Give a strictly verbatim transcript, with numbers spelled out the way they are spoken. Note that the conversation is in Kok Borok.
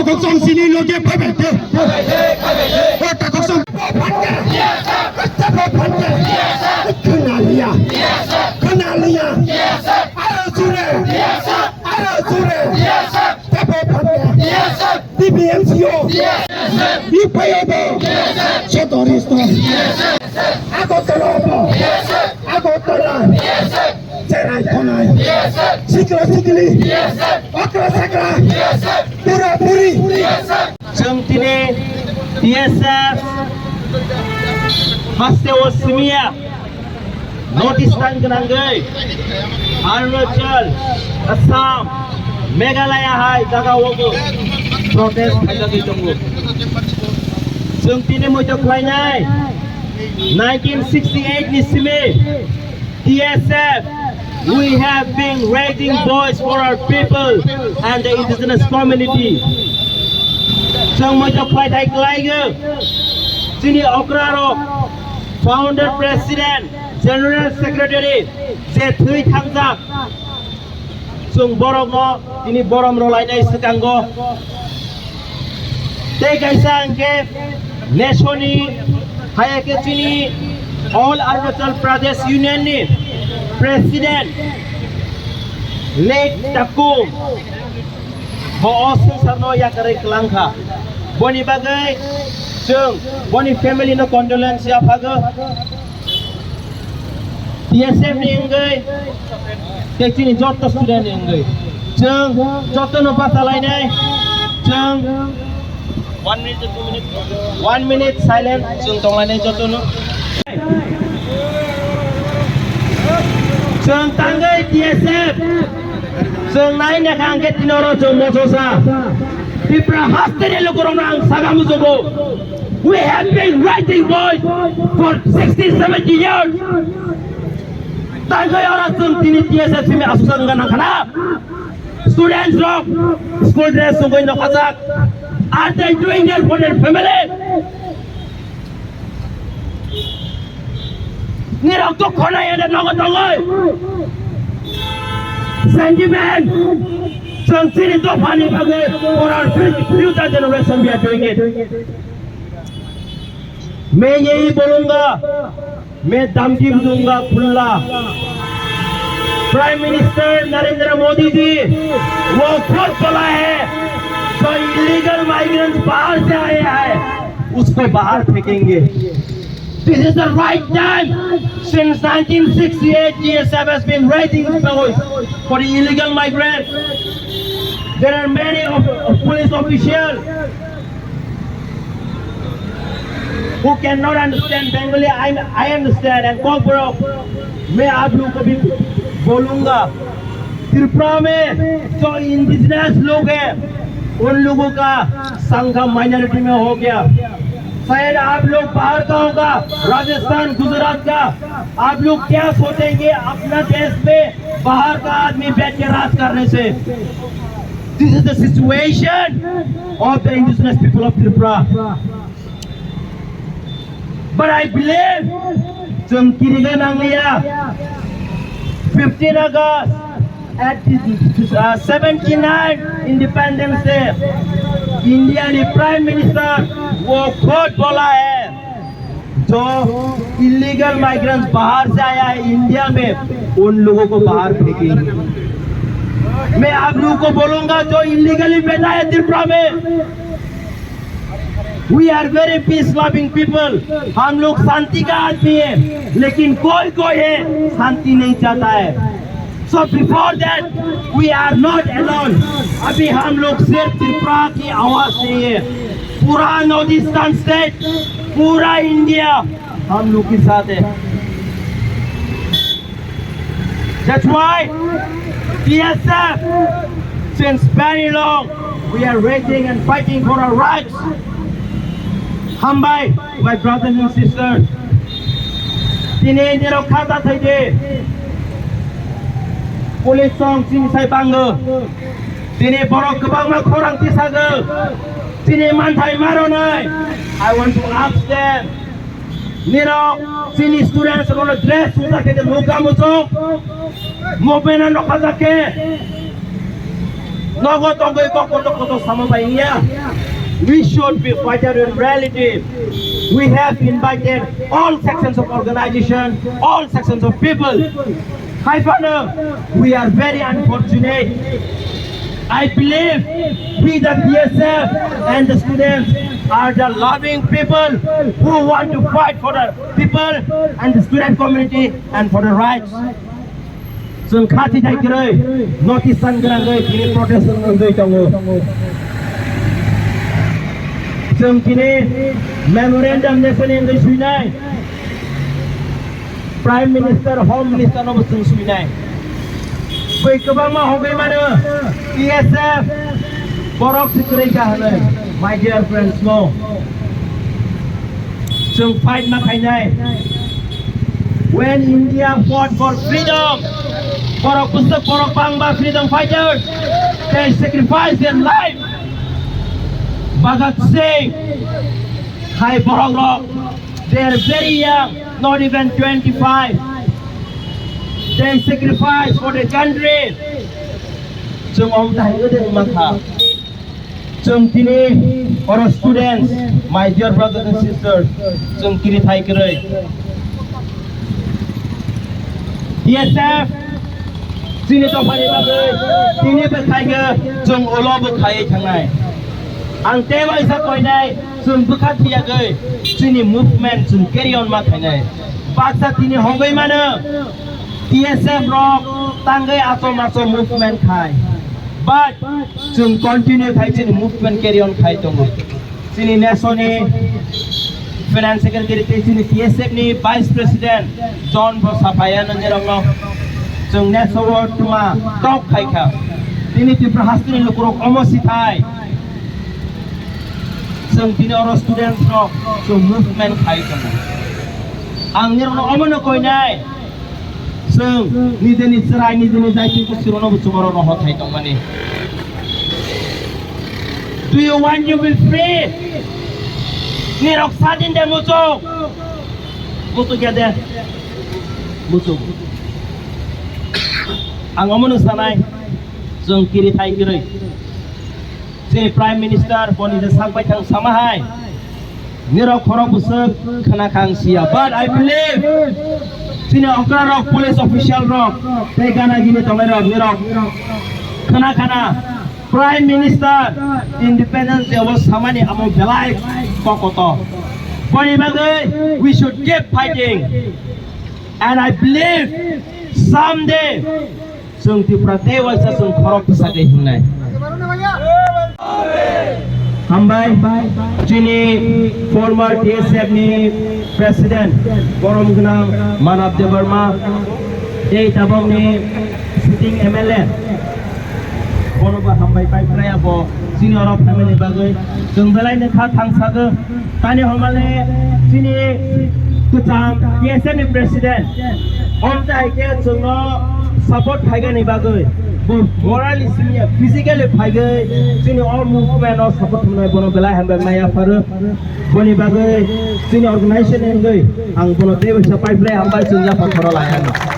Takoksong sini loge phaibai de. O Takoksong phanke. Phanke. Khwnaliya. Khwnaliya. Aro jure. Aro jure. Tepo phanke. T P M C O. Ipayobo. Sotoristo. Agartala obo. Agartala. Cherai khonai. Sikla sikli. Okra sakra. Pura puri. Chwng tini T S F haste o simiya notice tang gwnangwi Arunachal, Assam, Meghalaya hai jaga o bo protest khaijagwi tongo. Chwng tini moito khlainai nineteen sixty-eight ni simi T S F, we have been raising voice for our people and the indigenous community. Chwng moito khlai thai kwlaigo, chini okra rok, founder president, general secretary, je thwi thangjak, chwng borokno tini borom rwlainai swkango. Tei kaisa hwnkhe nesoni hayakhe chini All Arunachal Pradesh Union ni president late Takum bo o swngcharno yakarwi kwlangkha. Boni bagwi chwng boni family no condolence yaphago. T S F ni wngwi, tei chini joto student ni wngwi, chwng joto no bachalainai, chwng one minute, two minute, one minute silent chwng tonglainai joto no. Chwng tangwi T S F, chwng nai nakha hwnkhe tini oro chwng mochosa. Tipra haste ni lukurokno ang saka muchugo. We have been writing boys for sixty, seventy years. Tangwi oro chwng tini T S F simi asusa wngna nangkhana. Students rok school dress chumui nokhajak. Are they doing that for their family? Nirok to khonai ene nogo tongoi. Sentiment. Chwng chini dophani bagwi for our future generation we are doing it. मैं यही बोलूंगा, मैं धमकी भी दूंगा खुला। Prime minister Narendra मोदी जी वो खुद बोला है, जो इलीगल माइग्रेंट्स बाहर से आए हैं, उसको बाहर फेंकेंगे। This is the right time. Since nineteen sixty-eight, T S F has been raiding for illegal migrants. There are many of, of police officials who cannot understand Bengali, I, I understand, and Kokborok, मैं आप लोगों को भी बोलूंगा, त्रिपुरा में जो इंडिजिनस लोग हैं, उन लोगों का संख्या माइनॉरिटी में हो गया। शायद आप लोग बाहर का होगा, राजस्थान, गुजरात का, आप लोग क्या सोचेंगे अपना देश में बाहर का आदमी बैठ के राज करने से? This is the situation of the indigenous people of Tripura. But I believe chwng kiriga nangliya. Fifteen August at the, uh, seventy-nine Independence Day, India ni Prime Minister wo khud bola hai, जो illegal migrants बाहर से आया है इंडिया में, उन लोगों को बाहर फेंकेंगे। मैं आप लोगों को बोलूंगा, जो इलीगली बैठा है त्रिपुरा में, we are very peace loving people, हम लोग शांति का आदमी है, लेकिन कोई कोई है शांति नहीं चाहता है। So before that, we are not alone. अभी हम लोग सिर्फ त्रिपुरा की आवाज नहीं है, पूरा नॉर्थ ईस्टर्न स्टेट, पूरा इंडिया हम लोग के साथ है। That's why T S F, since very long, we are raising and fighting for our rights. Hambai, my brothers and sisters. Tini nirok khata thaide. Police song sing sai bango. Tini borok kwbangma khorang tisago. Tini manthai maronai. I want to ask them. Nirok, chini students rono dress sujak khe nukha muchung. Movement no khajak khe. Nogo tongwi kok kotor kotor sama bai wngya. We should be fighter in reality. We have invited all sections of organization, all sections of people. Hai phano, we are very unfortunate. I believe we, the T S F and the students, are the loving people who want to fight for the people and the student community and for the rights. Chwng kha thithai kwrwi notice san gwnangwi tini protest wngwi tongo. Chwng tini memorandum nesani wngwi swinai. Prime Minister, Home Minister no bo chwng swinai. Bui kwbangma hogwi mano, T S F borok se kwrwi kha hwnwi, my dear friends, no. Chwng fight ma khainai. When India fought for freedom, borok bwswk borok bangba freedom fighters, they sacrificed their life. Bhagat Singh, hai borok rok, they are very young, not even twenty-five. They sacrifice for the country. Chwng om tai wngma kha. Chwng tini oro students, my dear brothers and sisters, chwng kiri thai kwrwi. T S F chini dophani bagwi tini bwkhai khe chwng ulo bwkhaiwi thangnai. Ang tei waisa koinai chwng bwkha thiyagwi chini movement chwng carry on ma khainai. Baksa tini hogwi mano T S F rok tangwi acho macho movement khai. But chwng continue khai chini movement carry on khai tongo. Chini nesoni finance secretary tei chini T S F ni vice president John bo saphaya nongjorokno chwng neso o tuma tok khai kha. Tini Tripura hasteni lukurok omo sithai chwng tini oro students rok chwng movement khai tongo. Ang nirokno omono koinai. Chwng nijeni chwrai, nijeni jaiti kusurokno bo chwng oro rohor khai tongmani. Do you want to be free? Nirok sadin de muchung. Muchung ya de. Muchung. Ang omono sanai. Chwng kiri thai kwrwi. Chini Prime Minister boni je sak baithang sama hai. Nirok khorok bwswk khna khang siya. But I believe chini okra rok, police official rok tei gana gini tongnai rok nirok khna khna Prime Minister Independence Day o samani amo belai kokoto. Boni bagwi we should keep fighting. And I believe someday chwng Tripura tei waisa chwng khorok bwsa khe hingnai. Hambai, chini former T S F ni president, borom gwnang Manav Debbarma, tei tabok ni sitting M L A, bono bo hambai pai phlai abo chini oro phaimani bagwi chwng belai no kha thangsago. Tani homale chini kwcham T S F ni president. Om tai ke chwngno support khaigani bagwi. Bo morally simiya, physically phaigwi chini o movement o support khnai bono belai hambai maya pharo. Boni bagwi chini organization ni wngwi ang bono tei waisa pai phlai hambai chwng yapha khoro lai ano.